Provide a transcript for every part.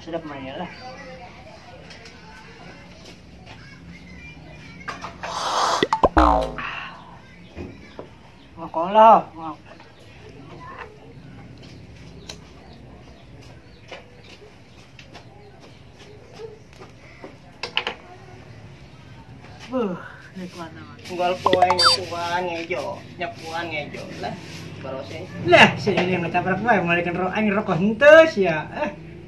Sedap mainnya lah. Ngokok lah. Nikmat amat. Unggal poe nyapuan ngejo, nyapuan ngejo lah. Barose. Lah, si ini ngacaprak bae malikeun ro aing rokok henteu sia.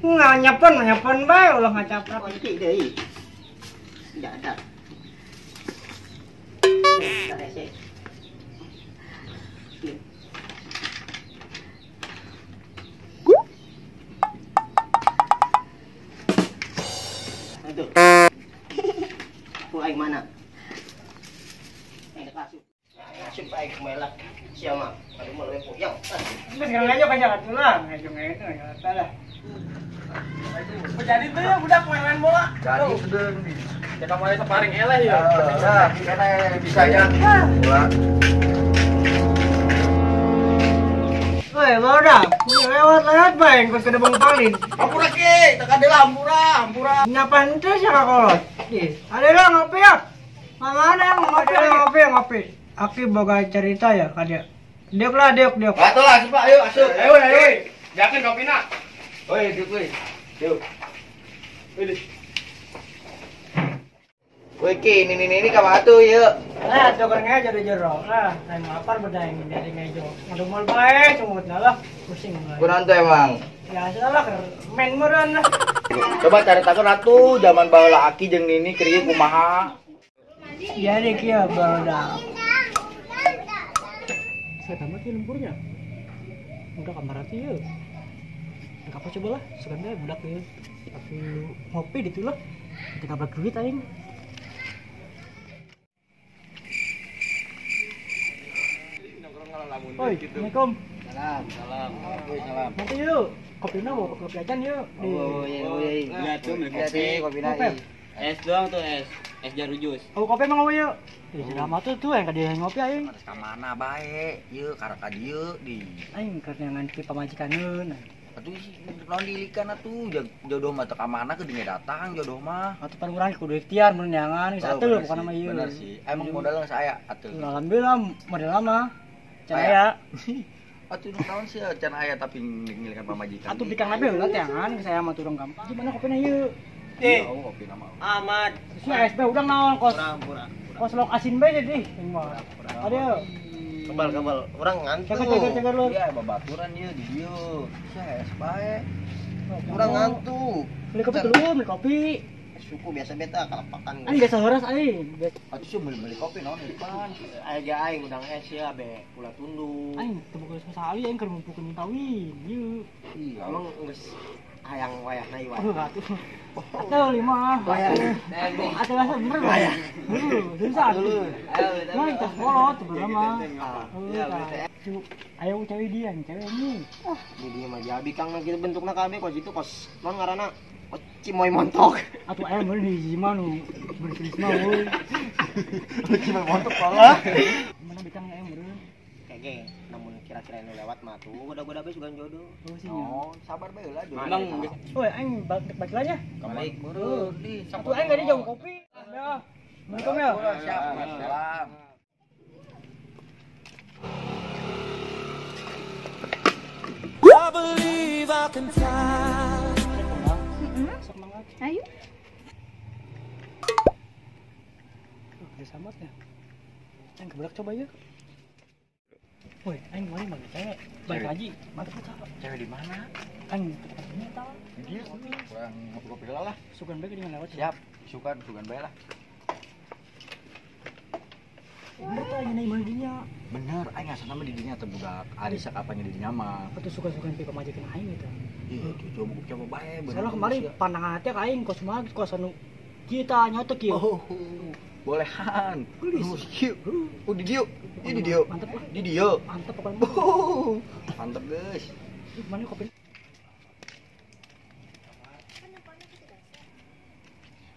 Nyapon nyapon bae ulah ngacaprak. Kunci deui. Tidak ada. Aduh. Ku aing mana? Asup aing kumelak. Siapa? Aduh mau lebih puyeng. Geus ngajo ka jalan tulang, ngajo ngajo ya lah. Jadi tuh ya budak main-main bola. Jadi sedeng di. Ya kamu aja separing eleh ya. Nah, karena bisa ya. Bola. Woi, bodak. Lewat-lewat bae engkau ke Bang Palin. Ampura ki, tekan deui lah ampura, ampura. Nyapa henteu sia ka kolot. Di, ada lah ngopi ya. Mana ngopi ngopi ngopi. Aki boga cerita ya ka dia. Diuk lah, diuk, diuk. Atuh lah, asup ayo asup. Ayo, ayo. Jakeun kopina. Woi, diuk woi. Diuk. Wih. Woi ki, ini ka atuh ieu. Lah, joker ngejo di jero. Lah, lain lapar bedaing dari ngejo. Ngedumel bae cungutna lah, pusing bae. Kunaon tuh emang? Ya salah main meureun lah. Coba cari takon atuh zaman baheula Aki jeung Nini keur ieu kumaha. Jadi kieu barudak. Saya tamat ya lempurnya. Udah kamar hati ya. Enggak apa coba lah, suka bae budak ya. Tapi ngopi gitu lah. Kita balik duit aing. Oi, Assalamualaikum. Salam, salam. Salam. Nanti yuk, kopi na bawa kopi aja yuk. Oh iya, oh iya. Iya tuh, kopi, kopi na. Es doang tuh es, es jaru jus. Oh kopi emang apa yuk? Di selama tuh tuh yang kadi ngopi aing. Ka mana bae? Ieu karek ka dieu di. Aing keur nganti pamajikaneun. Atuh naon dilikan atuh jodoh mah teu ka mana ke dinya datang jodoh mah. Atuh pan urang kudu ikhtiar mun neangan geus atuh bukan mah ieu. Bener sih. Emang modal geus aya atuh. Alhamdulillah modal mah. Can aya. Atuh nu naon sih can aya tapi ngilikan pamajikan. Atuh bikang nabe heula teangan saya mah turun gampang. Gimana kopina ieu? Oh, kopi nama. Ahmad. Si SB udah naon kos. Pura-pura. Kos lok asin bae jadi. Ada. Kebal-kebal urang ngantuk. Cegar-cegar lu. Iya, babaturan ieu di dieu. Si es bae. Urang ngantuk. Beli kopi dulu, beli kopi. Suku biasa beta kalapakan. Aing biasa horas aing. Atuh sih beli kopi naon depan. Aing aing udang es ya be kula tundu. Aing teu boga sakali aing keur ngumpulkeun kawin. Ieu. Iya, emang geus hayang wayahna ieu. Oh, atuh. Atuh lima. Atuh lah bener. Susah. Ayo, kita kolot sebenarnya mah. Ayo cewek dia, cewek ini. Ah, di dia mah jadi kang gitu bentukna kabeh kos itu kos non ngaranna Cimoy montok. Atuh aya meureun di hiji mah nu bersih mah euy. Cimoy montok kalah. Mana bikang aya meureun. Kege, namun kira-kira nu lewat mah tuh goda-goda bae sugan jodoh. Oh, sabar bae lah jodoh. Emang euy aing balik lagi ya. Balik meureun di. Atuh aing gak jauh kopi. Ya. Assalamualaikum ya. Siap, salam. I believe I can fly. Ayo. Udah samat ya. Aing keberak coba ya. Woi, aing mau mana cewek? Balik lagi. Mantap coba. Cewek di mana? Aing ketemu tahu. Di dia kurang ngopi-ngopi lah. Sugan bae dengan lewat. Siap, sugan sugan bae lah. Bener tuh aing nanya dinya. Bener, aing ngasana mah di dinya teh budak. Ari sakapanya di dinya mah. Atuh suka-suka pi pamajikan aing eta. Iya, coba coba bae bener. Soalnya kemarin pandangan hati ka aing kos mah kos anu kita nyotok kieu. Oh, bolehan. Geus. Oh, di dieu. Di dieu. Mantep lah. Di dieu. Mantep pokoknya. Mantep, guys. Mana kopi?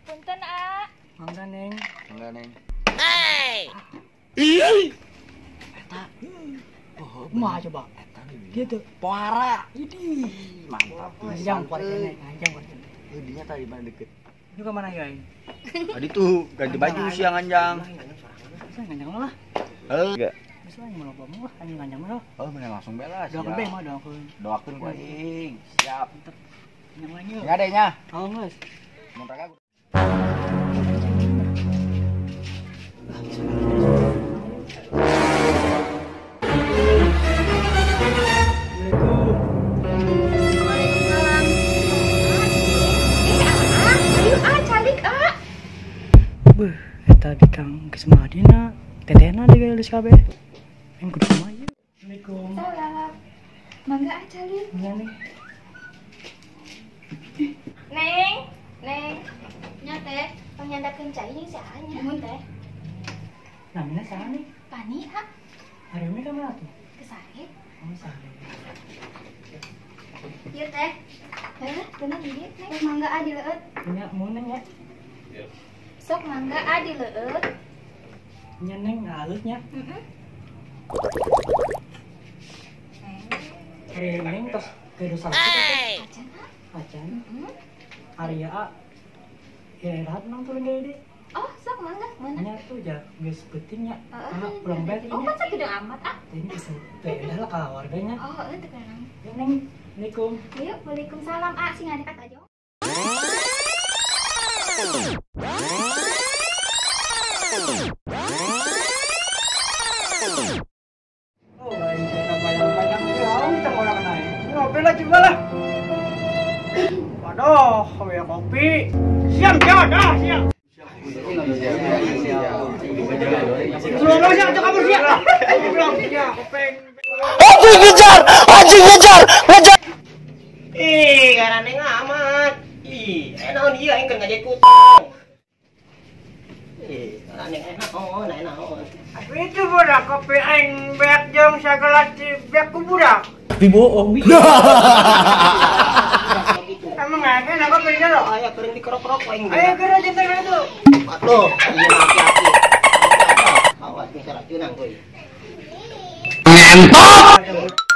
Punten, A. Mangga, Neng. Mangga, Neng. Hey. Eta. Oh, mah coba. Eta gitu. Poara. Idih, mantap. Anjang kuat kene, anjang kuat kene. Dinya tadi mana deket. Itu ke mana ya aing? Tadi tuh ganti baju siang anjang. Bisa nganjang lah. Heuh. Bisa aing mau loba mah anjing nganjang mah. Oh, mana langsung bela. Doakeun bae mah doakeun. Doakeun ku aing. Siap. Nganjang lagi yuk. Nya deh nya. Oh, geus. Mun raka. Waalaikumsalam. Ayo ah, calik ah. Beuh, eta bikang geus madina, tetehna deui geus kabeh. Aing kudu kumaha ieu? Assalamualaikum. Salam. Mangga ah calik. Nya nih. Neng, Neng. Nya teh, panyandakeun cai jeung saha nya? Mun teh. Namina saha nih? Pani ah, Hari ini ka mana tuh? kesare. Oh, saha. Ieu teh. Heuh, bener ieu Neng. Mangga ah dileueut. Nya mun nya. Sok mangga ah dileueut. Nya Neng halus nya. Heeh. Hari Neng tos gaduh salaki teh. Acan ah. Acan. Heeh. Ari A. Ya rahat nang turun deui deh. Oh, sok mangga mana? Nya tuh ja geus peuting nya. Heeh. Ah, pulang bae Oh, nya. kan sagede amat ah. Ini bisa teh lah ka warganya. Oh, heuh teu kenang. Ya Neng, Assalamualaikum. Ayo, waalaikumsalam ah, sing ngadekat aja. Oh, lain cerita banyak-banyak jauh kita mau orang naik. Ngopi lah coba lah. Waduh, kopi kopi. Siang, siang, dah, siang. Belum siang, cok kabur siang. Belum siang, kopeng. Anjing ngejar, anjing ngejar, ngejar. Ih, garane amat. Ih, naon ieu aing keur ngajak kutang. Ih, garane enak oh, enak oh. Itu budak kopi aing beak jeung sagelas di beak ku budak. Tapi bohong. Emang enak kopinya lo? Aya keuring dikerok-kerok aing. Ayo geura jentar itu. Aduh, ieu mah hati-hati. Awas nih keracunan kuy. Ngentot.